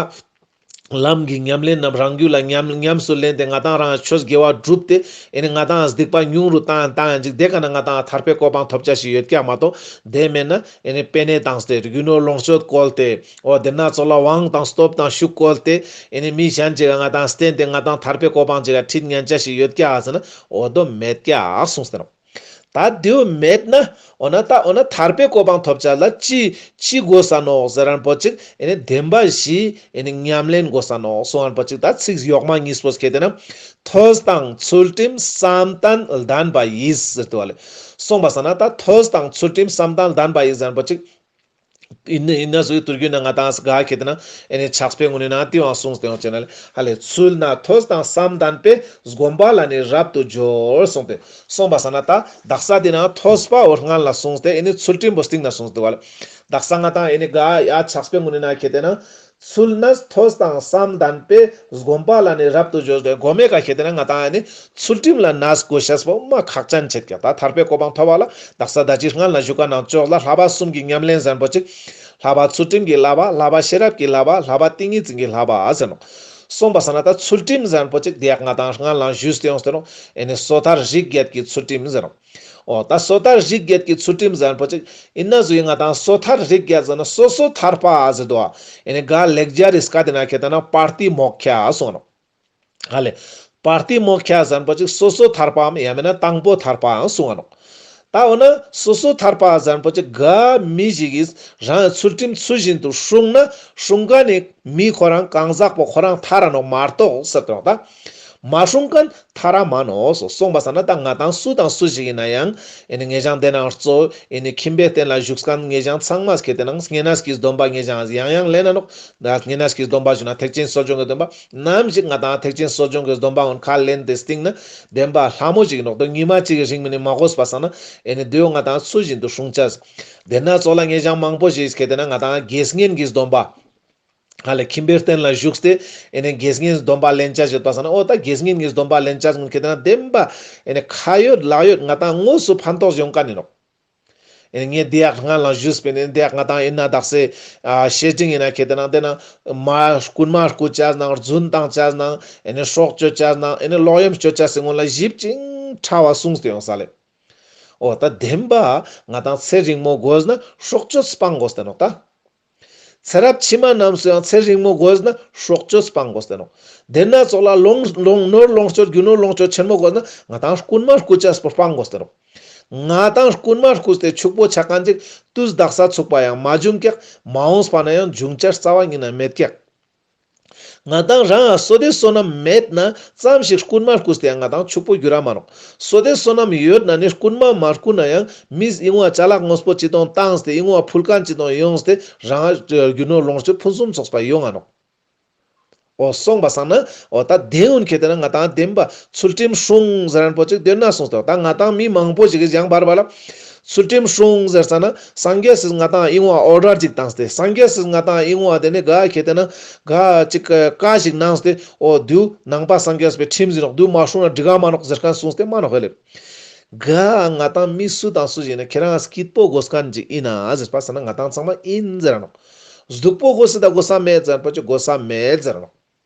ལམ་གྱི་ཉམས་ལེན་རྣམས་རང་རྒྱུད་ལ་ཉམས་ཉམས་སུ་ལེན་ཏེ་ང་ཏང་རང་ཆོས་དགེ་བ་བསྒྲུབས་ཏེ་ཨེ་ནི་ང་ཏང་སྡིག་པ་ཉུང་རུ་བཏང་བཏང་ཡང་ཅིག་དེ་ཀ་ན་ང་ཏང་ཐར་པའི་གོ་འཕང་ཐོབ་ཅེས་ཤིག་ཡོད་ཀྱག་མ་གཏོགས་དེ་མེན་ན་ཨེ་ནི་པེ་ནེ་བཏང་སྟེ་རྒྱུ་ནོར་ལོངས་སྤྱོད་བཀོལ་ཏེ་འོ་དེ་ན་ཙོགས་ལ་དབང་དང་སྟོབས་དང་ཤུགས་བཀོལ་ཏེ་ཨེ་ནི་མི་གཞན་ཅིག་ག་ང་ཏང་བསྟེན་ཏེ་ང་ཏང་ཐར་པའི་གོ་འཕང་ཅིག་ག་ཁྲིད་ཉན་ཅེས་ཤིག་ཡོད་ཀྱག་ཟེར་ན་འོ་དོ་མེད་ཀྱག་གསུངས་ཏེ་ནོག། ད་དེའུ་མེད་ན་འོ་ན་ད་འོ་ན་ཐར་པའི་གོ་འཕང་ཐོབ་ཅེས་ལ་ཅི་ཅི་དགོས་ས་ནོག་ཟེར་རན་པོ་ཅིག་ཨེ་ནི་བདེན་པ་བཞི་ཨེ་ནི་ཉམས་ལེན་དགོས་ས་ནོག་གསུངས་རན་པོ་ཅིག་ད་ཚིག་ཡོག་མ་གཉིས་པོ་ཁེ་ཏེ་ན་ཐོས་དང་ཚུལ་ཁྲིམས་བསམ་གཏན་ལྡན་པ་ཡིས་ཟེར་དུ་བ་ལེ། གསུངས་པ་ས་ན་ད་ཐོས་དང་ཚུལ་ཁྲིམས་བསམ་གཏན་ལྡན་པ་ཡིས་ཟེར་རན་པོ་ཅིག་ཨིན་ན་ཨིན་ན་ཟུག་གི་དུར་རྒྱུད་ན་ང་ཏང་ག་ཁེ་ཏེ་ན་ཨེ་ནི་ཕྱག་དཔེ་ངོ་ནི་ན་ཏི་བང་གསུངས་ཏེ་ཡོང་ཅེ་ན་ལེ་ཧ་ལེ་ཚུལ་ན་ཐོས་དང་བསམ་ལྡན་པས་སྒོམ་པ་ལ་ནི་རབ་ཏུ་སྦྱོར་གསུངས་ཏེ་གསུངས་པ་ས་ན་ད་དག་ས་དེ་ན་ཐོས་པ་འོ་སྔན་ལ་གསུངས་ཏེ་ཨེ་ནི་ཚུལ་ཁྲིམས་པོ་སྟིང་ན་གསུངས་ཏེ་བ་ལེ། དག་ས་ང་ཏང་ཨེ་ནི་ག་ཡ་ཕྱག་དཔེ་ངོ་ནི་ན་ཁེ་ཏེ་ན་ཚུལ་ན་ཐོས་དང་བསམ་ལྡན་པས་སྒོམ་པ་ལ་ནི་རབ་ཏུ་སྦྱོར་ཏེ་སྒོམ་མེ་ག་ཁེ་ཏེ་ན་ང་ཏང་ཨེ་ནི་ཚུལ་ཁྲིམས་ལ་ནས་དགོས་ཤེས་པོ་མ་ཁག་ཅན་ཆེད་ཀྱག། ད་ཐར་པའི་གོ་འཕང་ཐོབ་པ་ལ་དག་ས་ད་ཅི་སྔན་ལ་ཞུ་ཀ་ནང་ཅོག་ལ་བསླབ་པ་གསུམ་གྱི་ཉམས་ལེན་ཟེར་རན་པོ་ཅིག། བསླབ་པ་ཚུལ་ཁྲིམས་ཀྱི་བསླབ་པ། བསླབ་པ་ཤེས་རབ་ཀྱི་བསླབ་པ། བསླབ་པ་ཏིང་ངེ་འཛིན་གྱི་བསླབ་པ་ཟེར་ནོག། གསུངས་པ་ས་ན་ད་ཚུལ་ཁྲིམས་ཟེར་རན་པོ་ཅིག་དེ་ཡག་ང་ཏང་སྔན་ལ་ཞུས་ཏེ་ཡོངས་ཏེ་ནོག། ཨེ་ནི་སོ་ཐར་རིགས་བརྒྱད་ཀྱི་ཚུལ་ཁྲིམས་ཟེར་ནོག། འོ་ད་སོ་ཐར་རིགས་བརྒྱད་ཀྱི་ཚུལ་ཁྲིམས་ཟེར་རན་པོ་ཅིག་ཨིན་ན་ཟུག་ཡིན་ང་ཏང་སོ་ཐར་རིགས་བརྒྱད་ཟེར་ན་སོ་སོ་ཐར་པ་ཟེར་དུ་བ། ཨེ་ནི་ག་ལེགས་སྦྱར་རི་སྐད་དེ་ན་ཁེ་ཏེ་ན་པྲ་ཏི་མོཀ་ཁྱ་གསུངས་ནོག། ཧ་ལེ། པྲ་ཏི་མོཀ་ཁྱ་ཟེར་རན་པོ་ཅིག་སོ་སོ་ཐར་པའམ་ཡང་མེན་ན་དང་པོ་ཐར་པའང་གསུང་ང་ནོག། ད་འོ་ན་སོ་སོ་ཐར་པ་ཟེར་རན་པོ་ཅིག་ག་མི་ཞིག་གིས་རང་ཚུལ་ཁྲིམས་ཚུལ་བཞིན་དུ་སྲུང་ན་སྲུང་མཁན་ནི་མི་ཁོ་རང་གང་ཟག་པོ་ཁོ་རང་ཐར་ར་ནོག་མ་གཏོགས་ཟེར་ཏེ་ནོག་ད། མ་སྲུང་མཁན་ཐར་ར་མ་ནོག་སོ་གསུངས་པ་ས་ན་ད་ང་ཏང་སུ་དང་སུ་ཞིག་ཡིན་ན་ཡང་ཨེ་ནི་ངེ་ཞང་དེ་ནང་གཙོ་ཨེ་ནི་ཁྱིམ་པའི་རྟེན་ལ་བཞུགས་མཁན་ངེ་ཞང་ཚང་མ་ཁེ་ཏེ་ན་བསྙེན་གནས་ཀྱི་སྡོམ་པ་ངེ་ཞང་ཡང་ཡང་ལེན་ན་ནོག། ད་བསྙེན་གནས་ཀྱི་སྡོམ་པ་ཞུ་ན་ཐེག་ཆེན་གསོ་སྦྱོང་གི་སྡོམ་པ། ནམ་ཞིག་ང་ཏང་ཐེག་ཆེན་གསོ་སྦྱོང་གི་སྡོམ་པ་འོན་ཁ་ལེན་ཏེ་སྟིང་ན་བདེན་པ་ལྷ་མོ་ཞིག་ནོག་དོ་ཉི་མ་གཅིག་གི་རིང་མིན་ནི་མ་གོས་པ་སང་ན་ཨེ་ནི་དེའོ་ང་ཏང་ཚུལ་བཞིན་དུ་སྲུང་ཅེས། དེ་ན་ཙོགས་ལ་ངེ་ཞང་མང་པོ་ཞིག་ཁེ་ཏེ་ན་ང་ཏང་དགེ་བསྙེན་གྱི་སྡོམ་པ། ཧ་ལེ་ཁྱིམ་པའི་རྟེན་ལ་བཞུགས་ཏེ་ཨེ་ནི་དགེ་བསྙེན་སྡོམ་པ་ལེན་ཅེས་ཡོད་པ་སང་ན་འོ་ད་དགེ་བསྙེན་གྱི་སྡོམ་པ་ལེན་ཅེས་ངུན་ཁེ་ཏེ་ན་བདེན་པ་ཨེ་ནི་ཁ་ཡོད་ལག་ཡོད་ང་ཏང་དངོས་སུ་ཕན་ཐོགས་ཡོང་མཁན་ཡིན་ནོག། ཨེ་ནི་ངས་འདི་ཡག་སྔན་ལ་ཞུས་པས་ནི་འདི་ཡག་ང་ཏང་ཨིན་ན་དག་སེ་ཨ་བཤེས་སྤྲིང་ཡིན་ན་ཁེ་ཏེ་ན་དེ་ན་མ་རྐུན་མ་རྐུ་ཅེས་ནང་རྫུན་བཏང་ཅེས་ནང་ཨེ་ནི་སྲོག་གཅོད་ཅེས་ནང་ཨེ་ནི་ལོག་གཡེམ་སྤྱོད་ཅེས་སི་སྔོན་ལ་ཞིབ་ཅིང་ཕྲ་བ་གསུངས་ཏེ་ཡོང་ས་ལེ། འོ་ད་བདེན་པ་ང་ཏང་ཚེ་རིང་མོ་དགོས་ན་སྲོག་གཅོད་སྤང་དགོས་ཏེ་ནོག་ད། ཚེ་རབས་ཕྱི་མ་རྣམས་སུ་ཡང་ཚེ་རིང་མོ་དགོས་ན་སྲོག་གཅོད་སྤང་དགོས་ཏེ་ནོག། དེ་ན་ཙོགས་ལ་ལོངས་ལོངས་ནོར་ལོངས་སྤྱོད་རྒྱུ་ནོར་ལོངས་སྤྱོད་ཆེན་མོ་དགོས་ན་ང་ཏང་རྐུན་མ་རྐུ་ཅེས་པོ་སྤང་དགོས་ཏེ་ནོག། ང་ཏང་རྐུན་མ་རྐུས་ཏེ་ཕྱུག་པོ་ཆ་མཁན་ཅིག་དུས་དག་ས་ཚུག་པ་ཡང་མ་བྱུང་ཀྱག། མ་འོངས་པ་ན་ཡང་འབྱུང་ཅེས་རྩ་བ་ཉིད་ན་མེད་ཀྱག། ང་ཏང་རང་ང་བསོད་བདེ་བསོད་ནམས་མེད་ན་ཙམ་ཞིག་རྐུན་མ་རྐུས་ཏེ་ཡང་ང་ཏང་ཕྱུག་པོ་འགྱུར་ར་མ་ནོག། བསོད་བདེ་བསོད་ནམས་ཡོད་ན་ནི་རྐུན་མ་མ་རྐུ་ན་ཡང་མིས་ཨིན་བ་ཅ་ལག་དངོས་པོ་ཅི་དང་བཏང་སྟེ་ཨིན་བ་ཕུལ་མཁན་ཅི་དང་ཡོངས་ཏེ་རང་རྒྱུ་ནོར་ལོངས་སྤྱོད་ཕུན་སུམ་ཚོགས་པ་ཡོང་ང་ནོག། འོ་གསུངས་པ་སང་ན་འོ་ད་དེ་འོན་ཁེ་ཏེ་ན་ང་ཏང་བདེན་པ་ཚུལ་ཁྲིམས་སྲུང་ཟེར་རན་པོ་ཅིག་དེ་ན་གསུངས་ཏེ་ད་ང་ཏང་མི་མང་པོ་ཞིག་གིས་ཡང་བར་བར་ལ་ཚུལ་ཁྲིམས་སྲུང་ཟེར་ས་ན་སངས་རྒྱས་སི་ང་ཏང་ཨིན་བ་ཨོ་ཌར་ཅིག་བཏང་སྟེ་སངས་རྒྱས་སི་ང་ཏང་ཨིན་བ་དེ་ནི་ག་ཁེ་ཏེ་ན་ག་ཅིག་བཀའ་ཞིག་གནང་སྟེ་འོ་དུ་ནང་པ་སངས་རྒྱས་པའི་ཁྲིམས་ཟིན་ནོག་དུ་མ་སྲུང་ན་འགྲིག་ག་མ་ནོག་ཟེར་མཁན་གསུངས་ཏེ་མ་ནོག་ཧེ་ལེ། ག་ང་ཏང་མི་སུ་དང་སུ་ཞིག་ན་ཁྱེ་རང་སྐྱིད་པོ་དགོས་མཁན་ཅིག་ཨིན་ན་ཟེར་པ་སང་ན་ང་ཏང་ཚང་མ་ཨིན་ཟེར་ར་ནོག། སྡུག་པོ་དགོས་སེ་ད་དགོས་ས་མེད་ཟེར་པ་ཅིག་དགོས་ས་མེད་ཟེར་ར་ནོག།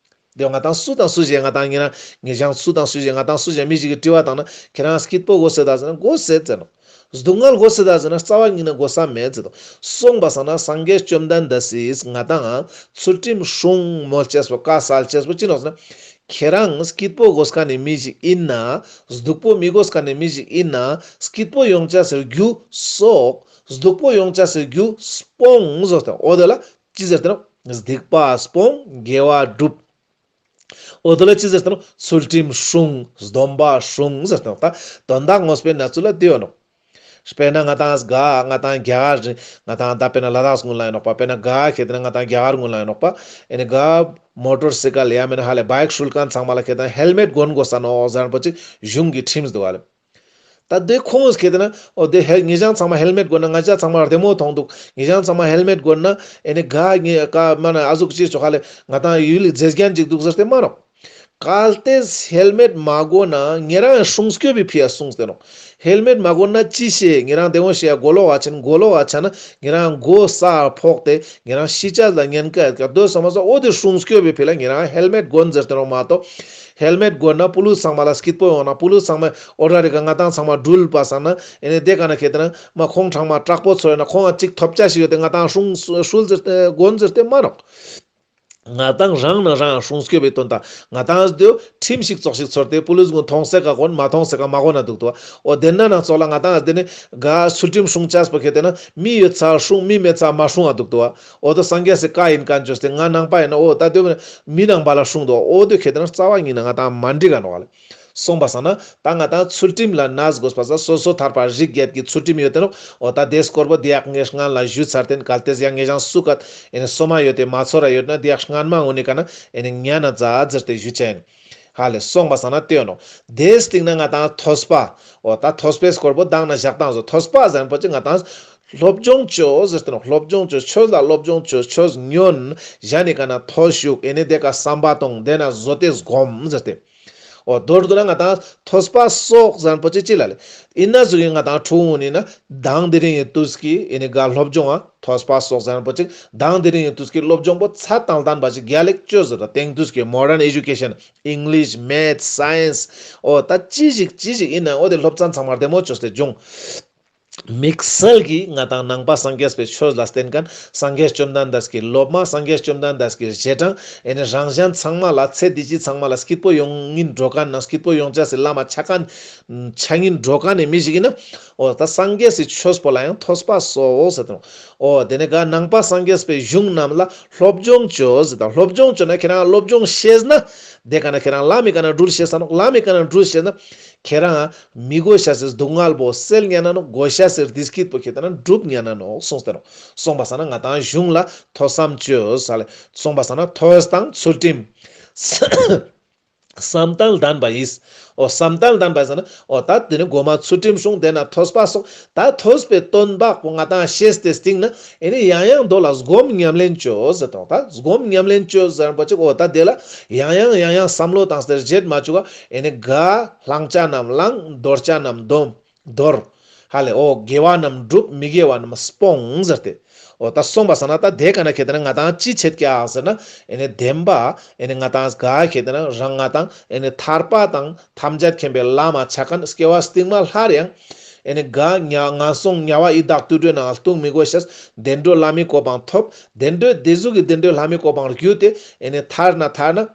དེ་ང་ཏང་སུ་དང་སུ་ཞིག་ང་ཏང་ཉེ་རང་ཉེ་ཞང་སུ་དང་སུ་ཞིག་ང་ཏང་སུ་ཞིག་མི་ཞིག་གི་དྲི་བ་བཏང་ན་ཁྱེ་རང་སྐྱིད་པོ་དགོས་སེ་ད་ཟེར་ན་དགོས་སེ་ཟེར་ནོག། སྡུག་བསྔལ་དགོས་སེ་ད་ཟེར་ན་རྩ་བ་ཉིད་ནས་དགོས་ས་མེད་ཟེར་དོ། སོང་པ་སང་ན་སངས་རྒྱས་བཅོམ་ལྡན་འདས་སིས་ང་ཏང་ཚུལ་ཁྲིམས་སྲུང་མོལ་ཅེས་པོ་བཀའ་སལ་ཅེས་པོ་ཅི་ནོག་ཟེར་ན། ཁྱེ་རང་སྐྱིད་པོ་དགོས་མཁན་ནི་མི་ཞིག་ཨིན་ན། སྡུག་པོ་མི་དགོས་མཁན་ནི་མི་ཞིག་ཨིན་ན། སྐྱིད་པོ་ཡོང་ཅེས་སི་རྒྱུ་གསོག། སྡུག་པོ་ཡོང་ཅེས་སི་རྒྱུ་སྤོང་ཟེར་དོ། འོ་དེ་ལ་ཅི་ཟེར་ཏེ་ནོག། སྡིག་པ་སྤོང་དགེ་བ་སྒྲུབ། འོ་དེ་ལ་ཅི་ཟེར་ཏེ་ནོག། ཚུལ་ཁྲིམས་སྲུང་། སྡོམ་པ་སྲུང་ཟེར་ཏེ་ནོག། ད་དོན་དག་ངོས་པོའི་གནས་ཚུལ་ལ་དེ་ཡོད་ནོག། དཔེར་ན་ང་ཏང་ག་ང་ཏང་རྒྱ་གར་ང་ཏང་ད་དཔེར་ན་ལ་དྭགས་སྔོན་ལ་ཡིན་ནོག་པ། དཔེར་ན་ག་ཁེ་ཏེ་ན་ང་ཏང་རྒྱ་གར་སྔོན་ལ་ཡིན་ནོག་པ། ཨེ་ནི་ག་མོ་ཊོར་སི་ཀལ་ཡ་མེན་ཧ་ལེ་བའིཀ་ཧྲུལ་མཁན་ཚང་མ་ལ་ཁེ་ཏེ་ན་ཧེལ་མེཊ་གོན་དགོས་ས་ནོག་ཟེར་པོ་ཅིག་གཞུང་གི་ཁྲིམས་འདུག་ཧ་ལེ། ད་དེ་ཁོང་ངིས་ཁེ་ཏེ་ན་འོ་དེ་ཧེ་ཉེ་ཞང་ཚང་མ་ཧེལ་མེཊ་གོན་ན་ང་ཞ་ཚང་མ་རྡེ་མོ་མཐོང་འདུག། ཉེ་ཞང་ཚང་མ་ཧེལ་མེཊ་གོན་ན་ཨེ་ནི་ག་ཉེ་ཀ་མ་ན་ཨ་ཟུག་ཅིག་ཆོག་ཧ་ལེ། ང་ཏང་ཡུལ་ལི་མཛེས་རྒྱན་ཅིག་འདུག་ཟེར་ཏེ་མ་ནོག། གལ་ཏེ་ཧེལ་མེཊ་མ་གོན་ན་ཉེ་རང་སྲུང་སྐྱོབ་པའི་ཕི་ཡ་གསུངས་ཏེ་ནོག། ཧེལ་མེཊ་མ་གོན་ན་ཅི་ཤེས། ཉེ་རང་དེ་འོ་ཤེས་ཡ་མགོ་ལོག་ག་ཆ་ན་མགོ་ལོག་ག་ཆ་ན་ཉེ་རང་མགོ་ས་ཕོག་སྟེ་ཉེ་རང་ཤི་ཅེས་ལ་ཉེན་ཁ་ཡོད་ཀ་དོ་སོ་མ་སོ། འོ་དེ་སྲུང་སྐྱོབ་པའི་ཕི་ལ་ཉེ་རང་ཧེལ་མེཊ་གོན་ཟེར་ཏེ་ནོག་མ་གཏོགས། ཧེལ་མེཊ་གོན་ན་པུ་ལིས་ཚང་མ་ལ་སྐྱིད་པོ་ཡོང་ན། པུ་ལིས་ཚང་མ་འོ་ར་རི་ཀ་ང་ཏང་ཚང་མ་འགྲུལ་པ་སང་ན་ཨེ་ནི་དེ་ཀ་ན་ཁེ་ཏེ་ན་མ་ཁོང་ཚང་མ་དྲག་པོ་ཚོ་ཡོད་ན་ཁོང་ང་ཅིག་ཐོབ་ཅེས་ཤིག་ཡོད་དེ་ང་ཏང་སྲུང་སྲུལ་ཟེར་ཏེ་གོན་ཟེར་ཏེ་མ་ནོག། ང་ཏང་རང་ན་རང་སྲུང་སྐྱོབ་པའི་དོན་དག་ང་ཏང་དེ་ཁྲིམས་ཤིག་ཙོགས་ཤིག་ཚོར་ཏེ་པུ་ལིས་གུན་མཐོང་སེ་ཀ་གོན་མ་མཐོང་སེ་ཀ་མ་གོན་ན་འདུག་ཏོ། འོ་དེ་ན་ནང་ཙོགས་ལ་ང་ཏང་དེ་ནི་ག་ཚུལ་ཁྲིམས་སྲུང་ཅེས་པོ་ཁེ་ཏེ་ན་མི་ཡོད་ས་སྲུང་མི་མེད་ས་མ་སྲུང་ང་འདུག་ཏོ། འོ་དོ་སངས་རྒྱས་སི་བཀའ་ཡིན་མཁན་བཅོས་ཏེ་ང་ནང་པ་ཡིན་ན་འོ་ད་དེ་མི་ནང་པ་ལ་སྲུང་འདུག། འོ་དེ་ཁེ་ཏེ་ན་རྩ་བ་ཉིད་ན་ང་ཏང་མ་འགྲིག་ག་ནོག་ལེ། སོང་པ་སང་ན་ད་ང་ཏང་ཚུལ་ཁྲིམས་ལ་གནས་དགོས་པ་ས་སོ་སོ་ཐར་པ་རིགས་བརྒྱད་ཀྱི་ཚུལ་ཁྲིམས་ཡོད་དེ་ནོག། འོ་ད་དེ་སྐོར་པོ་དེ་ཡག་ངས་སྔན་ལ་ཞུས་ཚར་ཏེ་ན། གལ་ཏེ་ཡང་ངེ་ཞང་སུ་ཀ་ཨེ་ནི་སོ་མ་ཡོད་དེ་མ་ཚོར་ར་ཡོད་ན་དེ་ཡག་སྔན་མ་འོ་ནི་ཀ་ན་ཨེ་ནི་ཉན་ན་མཛད་ཟེར་ཏེ་ཞུ་ཅེས་ཡིན། ཧ་ལེ། སོང་པ་སང་ན་དེ་ཡོད་ནོག། དེའི་སྟེང་ན་ང་ཏང་ཐོས་པ། འོ་ད་ཐོས་པའི་སྐོར་པོ་དང་ན་ཞག་དང་བཟོ། ཐོས་པ་ཟེར་པོ་ཅིག་ང་ཏང་སློབ་སྦྱོང་བཅོས་ཟེར་ཏེ་ནོག། སློབ་སྦྱོང་བཅོས། ཆོས་ལ་སློབ་སྦྱོང་བཅོས། ཆོས་ཉོན། གཞན་ནི་ཀ་ན་ཐོས་བཅུག། ཨེ་ནི་དེ་ཀ་བསམ་པ་གཏོང་། དེ་ན་བཟོ་སྟེ་སྒོམ་ཟེར་ཏེ། འོ་མདོར་བསྡུ་ན་ང་ཏང་ཐོས་པ་སོགས་ཟེར་པོ་ཅི་ཅི་ལ་ལེ། ཨིན་ན་ཟུག་གི་ང་ཏང་ཕྲུ་གུ་ནི་ན་དང་དེ་རིང་གི་དུས་ཀྱི་ཨེ་ནི་ག་སློབ་སྦྱོང་ང་ཐོས་པ་སོགས་ཟེར་པོ་ཅི་དང་དེ་རིང་གི་དུས་ཀྱི་སློབ་སྦྱོང་པོ་ཚད་དང་ལྡན་པ་ཅིག་རྒྱལ་ལེགས་བཅོས་ཟེར་ཏེ་དེང་དུས་ཀྱི་མོ་ཌན་ཨེ་ཇུ་ཀེ་ཤན། ཨིང་ལིཤ་མེཐ་སའིན་སི། འོ་ད་ཅི་ཞིག་ཅི་ཞིག་ཨིན་ན་འོ་དེ་སློབ་ཚན་ཚང་མ་རྡེ་མོ་བཅོས་ཏེ་སྦྱོང་། དམིགས་བསལ་གྱིས་ང་ཏང་ནང་པ་སངས་རྒྱས་པའི་ཆོས་ལ་བརྟེན་མཁན། སངས་རྒྱས་བཅོམ་ལྡན་འདས་ཀྱི་སློབ་མ། སངས་རྒྱས་བཅོམ་ལྡན་འདས་ཀྱི་རྗེས་འབྲང་། ཨེ་ནི་རང་གཞན་ཚང་མ་ལ་ཚེ་འདི་ཕྱི་ཚང་མ་ལ་སྐྱིད་པོ་ཡོང་ངིན་འགྲོ་མཁན་ན་སྐྱིད་པོ་ཡོང་ཅེས་སི་བླ་མ་ཆ་མཁན་ཆ་ངིན་འགྲོ་མཁན་ནི་མི་ཞིག་ཨིན་ན། འོ་ད་སངས་རྒྱས་སི་ཆོས་པོ་ལ་ཡང་ཐོས་པ་སོགས་ཟེར་ཏེ་ནོག། འོ་དེ་ནི་ག་ནང་པ་སངས་རྒྱས་པའི་གཞུང་རྣམས་ལ་སློབ་སྦྱོང་བཅོས་ཟེར་ཏེ། སློབ་སྦྱོང་བཅོས་ན་ཁྱེ་རང་སློབ་སྦྱོང་ཤེས་ན་དེ་ཀ་ན་ཁྱེ་རང་ལམ་མི་ཀ་ན་འགྲུལ་ཤེས་ས་ནོག། ལམ་མི་ཀ་ན་འགྲུལ་ཤེས་ན་ཁྱེ་རང་མི་དགོས་ཤེས་སི་སྡུག་བསྔལ་པོ་སེལ་ཉན་ན་ནོག། དགོས་ཤེས་སི་བདེ་སྐྱིད་པོ་ཁེ་ཏེ་ན་འགྲུབ་ཉན་ན་ནོག་གསུངས་ཏེ་ནོག། སོང་པ་སང་ན་ང་ཏང་གཞུང་ལ་ཐོས་བསམ་བཅོས་ལེ། སོང་པ་སང་ན་ཐོས་དང་ཚུལ་ཁྲིམས། བསམ་གཏན་ལྡན་པ་ཡིས། འོ་བསམ་གཏན་ལྡན་པ་ཟེར་ན་འོ་ད་དེ་ནི་གོ་མ་ཚུལ་ཁྲིམས་སྲུང་། དེ་ན་ཐོས་པ་སོགས། ད་ཐོས་པའི་སྟོན་པ་པོ་ང་ཏང་ཤེས་ཏེ་སྟིང་ན་ཨེ་ནི་ཡང་ཡང་དོ་ལ་སྒོམ་ཉམས་ལེན་བཅོས་ཟེར་ཏེ་ནོག། ད་སྒོམ་ཉམས་ལེན་བཅོས་ཟེར་པོ་ཅིག་འོ་ད་དེ་ལ་ཡང་ཡང་ཡང་ཡང་བསམ་བློ་བཏང་སྟེ་བརྗེད་མ་བཅུག་ག། ཨེ་ནི་ག་བླང་བྱ་རྣམས་བླང་། འདོར་བྱ་རྣམས་སྡོམ། དོར། ཧ་ལེ། འོ་དགེ་བ་རྣམས་སྒྲུབ། མི་དགེ་བ་རྣམས་སྤོང་ཟེར་ཏེ། འོ་ད་སོང་པ་སང་ན་ད་དེ་ཀ་ན་ཁེ་ཏེ་ན་ང་ཏང་ཅི་ཆེད་ཀྱག་ཟེར་ན། ཨེ་ནི་བདེན་པ་ཨེ་ནི་ང་ཏང་ག་ཁེ་ཏེ་ན་རང་ང་ཏང་ཨེ་ནི་ཐར་པ་དང་ཐམས་ཅད་མཁྱེན་པའི་ལམ་མ་ཆ་མཁན་སྐྱེ་བ་སྟིང་མ་སླར་ཡང་ཨེ་ནི་ག་ངན་སོང་དམྱལ་བ་ཡི་དྭགས་དུད་འགྲོའི་ནང་ལྟུང་མི་དགོས་ཤེས། བདེ་འགྲོ་ལྷ་མིའི་གོ་འཕང་ཐོབ། བདེ་འགྲོ་དེ་ཟུག་གི་བདེ་འགྲོ་ལྷ་མིའི་གོ་འཕང་བརྒྱུད་དེ་ཨེ་ནི་ཐར་ན་ཐར་ན།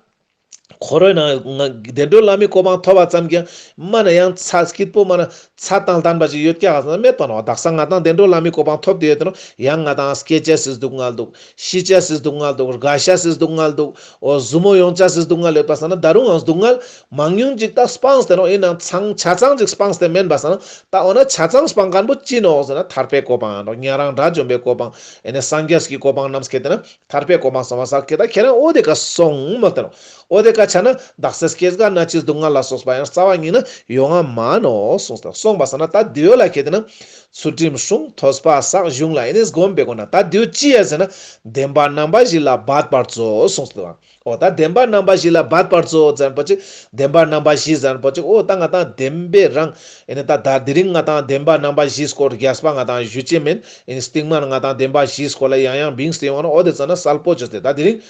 འཁོར་བའི་ནང་ང་བདེ་འགྲོ་ལྷ་མིའི་གོ་འཕང་ཐོབ་པ་ཙམ་གྱིས་མ་ན་ཡང་ཚ་སྐྱིད་པོ་མ་ན་ཚ་དང་ལྡན་པ་ཞིག་ཡོད་ཀྱག་ཟེར་ན་མེད་པ་ནོག། དག་ས་ང་ཏང་བདེ་འགྲོ་ལྷ་མིའི་གོ་འཕང་ཐོབ་སྟེ་ཡོད་དེ་ནོག། ཡང་ང་ཏང་སྐྱེ་ཅེས་སི་སྡུག་བསྔལ་འདུག། ཤི་ཅེས་སི་སྡུག་བསྔལ་འདུག། རྒ་ཤེས་སི་སྡུག་བསྔལ་འདུག། འོ་ཟུར་མོ་ཡོང་ཅེས་སི་སྡུག་བསྔལ་ཡོད་པ་སང་ན་ད་རུང་ཡང་སྡུག་བསྔལ་མང་ཉུང་ཅིག་ད་སྤངས་ཏེ་ནོག། ཨིན་ནའང་ཆ་ཚང་ཅིག་སྤངས་ཏེ་མེན་པ་སང་ན་ད་འོ་ན་ཆ་ཚང་སྤང་མཁན་པོ་ཅི་ནོག་ཟེར་ན་ཐར་པའི་གོ་འཕང་ནོག། ཉན་རང་དགྲ་བཅོམ་པའི་གོ་འཕང་། ཨེ་ནི་སངས་རྒྱས་ཀྱི་གོ་འཕང་རྣམས་ཁེ་ཏེ་ན། ཐར་པའི་གོ་འཕང་སོང་བ་ས་ཁེ་ད་ཁྱེ་རང་འོ་དེ་ཀ་སོང་མོལ་ཏེ་ནོག། འོ་དེ་ཀ་ ཀ་ཆ་ན་དག་ས་སྐྱེ་རྒ་ན་འཆི་སྡུག་བསྔལ་ལ་སོགས་པ་ཡང་རྩ་བ་ཉིད་ནས་ཡོང་ང་མ་ནོག་གསུངས་ཏེ། གསུངས་པ་སང་ན་ད་དེ་བོ་ལ་ཁེ་ཏེ་ན་ཚུལ་ཁྲིམས་སྲུང་ཐོས་པ་བསགས་གཞུང་ལ་ཨེ་ནེ་སྒོམ་པའི་སྒོ་ནས་ད་དེ་བོ་ཅི་ཡ་ཟེར་ན་བདེན་པ་རྣམ་པ་བཞི་ལ་འབད་པར་མཛོད་གསུངས་ཏེ། འོ་ད་བདེན་པ་རྣམ་པ་བཞི་ལ་འབད་པར་མཛོད་ཟེར་པོ་ཅིག་བདེན་པ་རྣམ་པ་བཞི་ཟེར་པོ་ཅིག་འོ་ད་ང་ཏང་བདེན་པའི་རང་ཨེ་ནེ་ད་ད་དེ་རིང་ང་ཏང་བདེན་པ་རྣམ་པ་བཞིའི་སྐོར་རྒྱས་པ་ང་ཏང་ཞུ་ཅེས་མེན། ཨེ་ནེ་སྟིང་མ་ང་ཏང་བདེན་པ་བཞིའི་སྐོར་ལ་ཡང་ཡང་བིངས་ཏེ་ཡོང་ང་ནོག་འོ་དེ་ཙ་ན་གསལ་པོ་བཅོས་ཏེ་ད་དེ་རིང་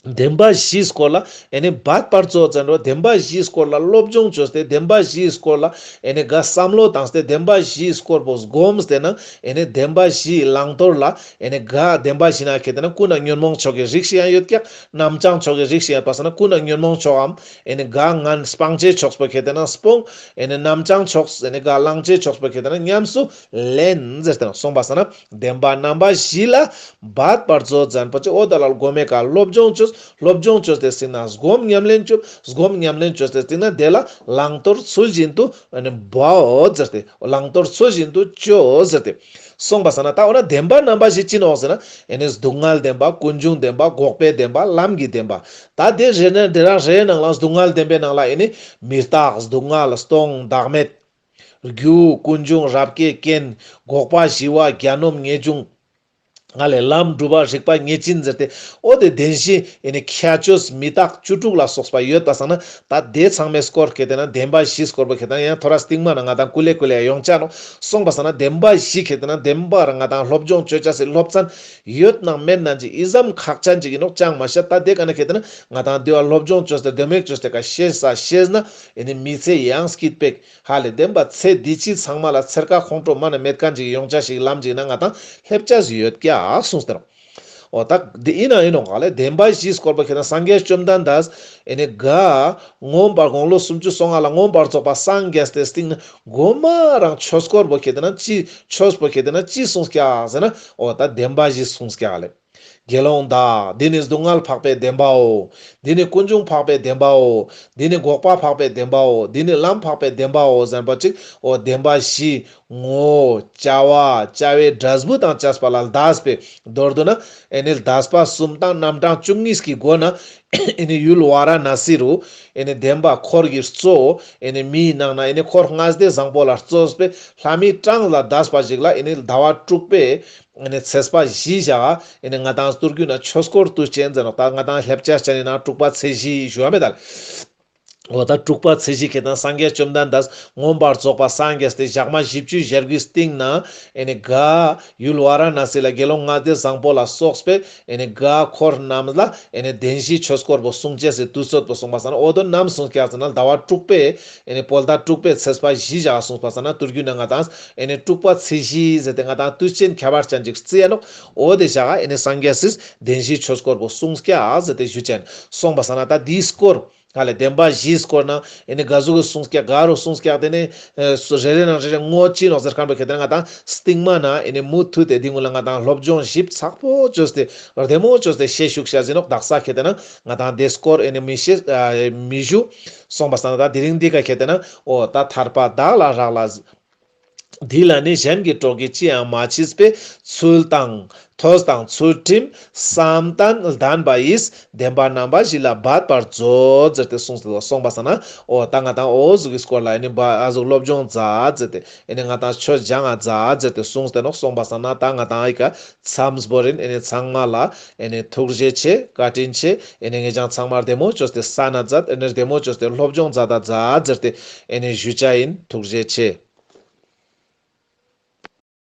བདེན་པ་བཞིའི་སྐོར་ལ་ཨེ་ནེ་འབད་པར་མཛོད་ཟེར་རོ། བདེན་པ་བཞིའི་སྐོར་ལ་སློབ་སྦྱོང་བཅོས་ཏེ་བདེན་པ་བཞིའི་སྐོར་ལ་ཨེ་ནེ་ག་བསམ་བློ་བཏང་སྟེ་བདེན་པ་བཞིའི་སྐོར་པོ་སྒོམས་ཏེ་ན་ཨེ་ནེ་བདེན་པ་བཞིའི་བླང་དོར་ལ་ཨེ་ནེ་ག་བདེན་པ་བཞི་ན་ཁེ་ཏེ་ན་ཀུན་ནས་ཉོན་མོངས་ཕྱོགས་ཀྱི་རིགས་ཤིག་ཡང་ཡོད་ཀྱག་རྣམ་བྱང་ཕྱོགས་ཀྱི་རིགས་ཤིག་ཡོད་པ་སང་ན་ཀུན་ནས་ཉོན་མོངས་ཕྱོགས་འམ་ཨེ་ནེ་ག་ངན་སྤང་བྱའི་ཕྱོགས་པོ་ཁེ་ཏེ་ན་སྤོང་། ཨེ་ནེ་རྣམ་བྱང་ཕྱོགས་ཨེ་ནེ་ག་བླང་བྱའི་ཕྱོགས་པོ་ཁེ་ཏེ་ན་ཉམས་སུ་ལེན་ཟེར་ཏེ་ན་གསུངས་པ་སང་ན་བདེན་པ་རྣམ་པ་བཞི་ལ་འབད་པར་མཛོད་ཟེར་པོ་ཅིག་འོ་ད་ལ་སྒོམ་མེ་ཀ་སློབ་སྦྱོང་བཅོས། སློབ་སྦྱོང་བཅོས་ཏེ་སྟིང་ན་སྒོམ་ཉམས་ལེན་བཅོས། སྒོམ་ཉམས་ལེན་བཅོས་ཏེ་སྟིང་ན་དེ་ལ་བླང་དོར་ཚུལ་བཞིན་དུ་ཨེ་ནེ་འབདཝ་ཟེར་ཏེ་བླང་དོར་ཚུལ་བཞིན་དུ་བཅོས་ཟེར་ཏེ་གསུངས་པ་སང་ན་ད་འོ་ན་བདེན་པ་རྣམ་པ་བཞི་ཅི་ནོག་ཟེར་ན་ཨེ་ནེ་སྡུག་བསྔལ་བདེན་པ། ཀུན་འབྱུང་བདེན་པ། འགོག་པའི་བདེན་པ། ལམ་གྱི་བདེན་པ། ད་དེ་རེ་ནེ་དེ་རང་རེའི་ནང་ལ་སྡུག་བསྔལ་བདེན་པའི་ནང་ལ་ཨེ་ནེ་མི་རྟག་སྡུག་བསྔལ་སྟོང་བདག་མེད། རྒྱུ་ཀུན་འབྱུང་རབ་བསྐྱེད་རྐྱེན། འགོག་པ་ཞི་བ་གྱ་ནོམ་ངེས་འབྱུང་། ང་ལས་ལམ་སྒྲུབ་པ་རིག་པ་ངེས་ཅན་ཟེར་ཏེ་འོ་དེ་བདེན་བཞི་ཨེ་ནེ་ཁྱད་ཆོས་མི་རྟག་བཅུ་དྲུག་ལ་སོགས་པ་ཡོད་པ་སང་ན་ད་དེ་ཚང་མའི་སྐོར་ཁེ་ཏེ་ན་བདེན་པ་བཞིའི་སྐོར་པོ་ཁེ་ཏེ་ན་ཡང་ཐོ་རས་སྟིང་མ་ན་ང་ཏང་ཀུ་ལེ་ཀུ་ལེ་ཡོང་ཆ་ནོག་གསུངས་པ་སང་ན་བདེན་པ་བཞི་ཁེ་ཏེ་ན་བདེན་པ་རང་ང་ཏང་སློབ་སྦྱོང་བཅོ་ཆ་སི་སློབ་ཚན་ཡོད་ནང་མེད་ནང་ཅིག་ཨི་ཙམ་ཁག་ཅན་ཅིག་ཨིན་ནོག་ཅང་མ་ཤད། ད་དེ་ཀ་ན་ཁེ་ཏེ་ན་ང་ཏང་དེ་བ་སློབ་སྦྱོང་བཅོས་ཏེ་དེ་མེད་བཅོས་ཏེ་ཀ་ཤེས་ས་ཤེས་ན་ཨེ་ནེ་མི་ཚེ་ཡང་སྐྱིད་པེག་ཧ་ལས་བདེན་པ་ཚེ་འདི་ཕྱི་ཚང་མ་ལ་ཚེར་ཁ་ཁོང་ཁྲོ་མ་ནེ་མེད་མཁན་ཅིག་ཡོང་ཆ་ཞིག་ལམ་ཅིག་ན་ང་ཏང་སླེབས་ཆ་ཞིག་ཡོད་ཀྱག་གསུངས་ཏེ་རོ། འོ་ད་འདི་ཨིན་ན་ཨིན་ནོག་ཧ་ལས་བདེན་པ་བཞིའི་སྐོར་པོ་ཁེ་ཏེ་ན་སངས་རྒྱས་བཅོམ་ལྡན་འདས་ཨེ་ནེ་ག་མངོན་པར་དགུང་ལོ་སུམ་ཅུ་སོ་ལྔ་ལ་མངོན་པར་རྫོགས་པ་སངས་རྒྱས་ཏེ་སྟིང་ན་གོ་མ་རང་ཆོས་སྐོར་པོ་ཁེ་ཏེ་ན་ཅི་ཆོས་པོ་ཁེ་ཏེ་ན་ཅི་གསུངས་ཀྱག་ཟེར་ན་འོ་ད་བདེན་པ་བཞི་གསུངས་ཀྱག་ལེ། དགེ་སློང་དག་འདི་ནི་སྡུག་བསྔལ་འཕགས་པའི་བདེན་པའོ། འདི་ནི་ཀུན་འབྱུང་འཕགས་པའི་བདེན་པའོ། འདི་ནི་འགོག་པ་འཕགས་པའི་བདེན་པའོ། འདི་ནི་ལམ་འཕགས་པའི་བདེན་པའོ་ཟེར་པ་ཅིག་འོ་བདེན་པ་བཞི་ངོ་བོ་བྱ་བ་བྱ་བའི་འབྲས་བུ་དང་བཅས་པ་ལ་འདས་པའི་མདོར་བསྡུ་ན་ཨེ་ནེ་འདས་པ་གསུམ་དང་རྣམ་གྲངས་བཅུ་གཉིས་ཀྱི་སྒོ་ན་ཨེ་ནེ་ཡུལ་ཝཱ་ར་ཎ་སི་རུ་ཨེ་ནེ་བདེན་པ་འཁོར་གྱི་གཙོ་ཨེ་ནེ་མིའི་ནང་ན་ཨེ་ནེ་འཁོར་ལྔ་སྡེ་བཟང་པོ་ལ་གཙོས་པའི་ལྷ་མིའི་གྲངས་ལ་འདས་པ་ཞིག་ལ་ཨེ་ནེ་ཟླ་བ་དྲུག་པའི་ཨེ་ནེ་ཚེས་པ་བཞི་ཞག་ཨེ་ནེ་ང་ཏང་སྟོད་རྒྱུད་ན་ཆོས་སྐོར་དུས་ཆེན་ཟེར་ནོག་ད་ང་ཏང་ལེབ་ཅ་ཅན་ནི་ན་དྲུག་པ་ཚེས་བཞི་ཞུ་བ་མེད་ད། འོ་ད་དྲུག་པ་ཚེས་བཞི་ཁེ་ཏེ་ན་སངས་རྒྱས་བཅོམ་ལྡན་འདས་མངོན་པར་རྫོགས་པ་སངས་རྒྱས་ཏེ་ཞག་མ་བཞི་བཅུ་ཞེ་དགུའི་སྟིང་ན་ཨེ་ནེ་ག་ཡུལ་ཝཱ་ར་ཎ་སི་ལ་དགེ་སློང་ལྔ་སྡེ་བཟང་པོ་ལ་སོགས་པའི་ཨེ་ནེ་ག་འཁོར་རྣམས་ལ་ཨེ་ནེ་བདེན་བཞིའི་ཆོས་སྐོར་པོ་གསུང་ཅེས་སི་དུས་ཚོད་པོ་གསུངས་པ་སང་ན་འོ་དོ་ནམ་གསུངས་ཀྱག་ཟེར་ན་ཟླ་བ་དྲུག་པའི་ཨེ་ནེ་བོད་ཟླ་དྲུག་པའི་ཚེས་པ་བཞི་ཞག་གསུངས་པ་སང་ན་སྟོད་རྒྱུད་ན་ང་ཏང་ཨེ་ནེ་དྲུག་པ་ཚེས་བཞི་ཟེར་ཏེ་ང་ཏང་དུས་ཆེན་ཁྱད་པར་ཅན་ཅིག་བརྩི་ཡ་ནོག་འོ་དེ་ཞག་ཨེ་ནེ་སངས་རྒྱས་སི་བདེན་བཞིའི་ཆོས་སྐོར་པོ་གསུངས་ཀྱག་ཟེར་ཏེ་ཞུ་ཅན་གསུངས་པ་སང་ན་ད་དེའི་སྐོར་ཧ་ལས་བདེན་པ་བཞིའི་སྐོར་ན་ཨེ་ནེ་ག་ཟུག་གི་གསུངས་ཀྱག་ག་རུ་གསུངས་ཀྱག་དེ་ནེ་ཨེ་སུ་རེ་རེ་ནང་རེ་རེ་ངོ་ཅི་ནོག་ཟེར་མཁན་པོ་ཁེ་ཏེ་ན་ང་ཏང་སྟིང་མ་ན་ཨེ་ནེ་མུ་མཐུད་དེ་འདི་ངུ་ལ་ང་ཏང་སློབ་སྦྱོང་ཞིབ་ཚགས་པོ་བཅོས་ཏེ་བདེ་མོ་བཅོས་ཏེ་ཤེས་ཤུགས་ཤ་ཟིན་ནོག་དག་ས་ཁེ་ཏེ་ན་ང་ཏང་དེ་སྐོར་ཨེ་ནེ་མི་ཤེས་ཨ་མི་ཞུ་གསུངས་པ་སང་ན་ད་དེ་རིང་འདི་ཀ་ཁེ་ཏེ་ན་འོ་ད་ཐར་པ་བདག་ལ་རག་ལ། འདི་ལ་ནི་གཞན་གྱི་གྲོགས་ཀྱིས་ཅི་ཡང་མ་མཆིས་པས། ཚུལ་དང་ཐོས་དང་ཚུལ་ཁྲིམས་བསམ་གཏན་ལྡན་པ་ཡིས། བདེན་པ་རྣམ་པ་བཞི་ལ་འབད་པར་མཛོད་ཟེར་ཏེ་གསུངས་ཏེ་གསུངས་པ་སང་ན་འོ་ད་ང་ཏང་འོ་ཟུག་གི་སྐོར་ལ་ཨེ་ནེ་འབའ་ཨ་ཟུག་སློབ་སྦྱོང་མཛད་ཟེར་ཏེ་ཨེ་ནེ་ང་ཏང་ཆོས་སྦྱང་ང་མཛད་ཟེར་ཏེ་གསུངས་ཏེ་ནོག་གསུངས་པ་སང་ན་ད་ང་ཏང་ཨི་ཀ་མཚམས་བོར་ཨིན། ཨེ་ནེ་ཚང་མ་ལ་ཨེ་ནེ་ཐུགས་རྗེ་ཆེ་བཀའ་དྲིན་ཆེ། ཨེ་ནེ་ངེད་ཅག་ཚང་མ་བདེ་མོ་བཅོས་ཏེ་ས་ན་མཛད། ཨེ་ནེ་བདེ་མོ་བཅོས་ཏེ་སློབ་སྦྱོང་མཛད་ད་མཛད་ཟེར་ཏེ་ཨེ་ནེ་ཞུ་ཅ་ཨིན། ཐུགས་རྗེ་ཆེ།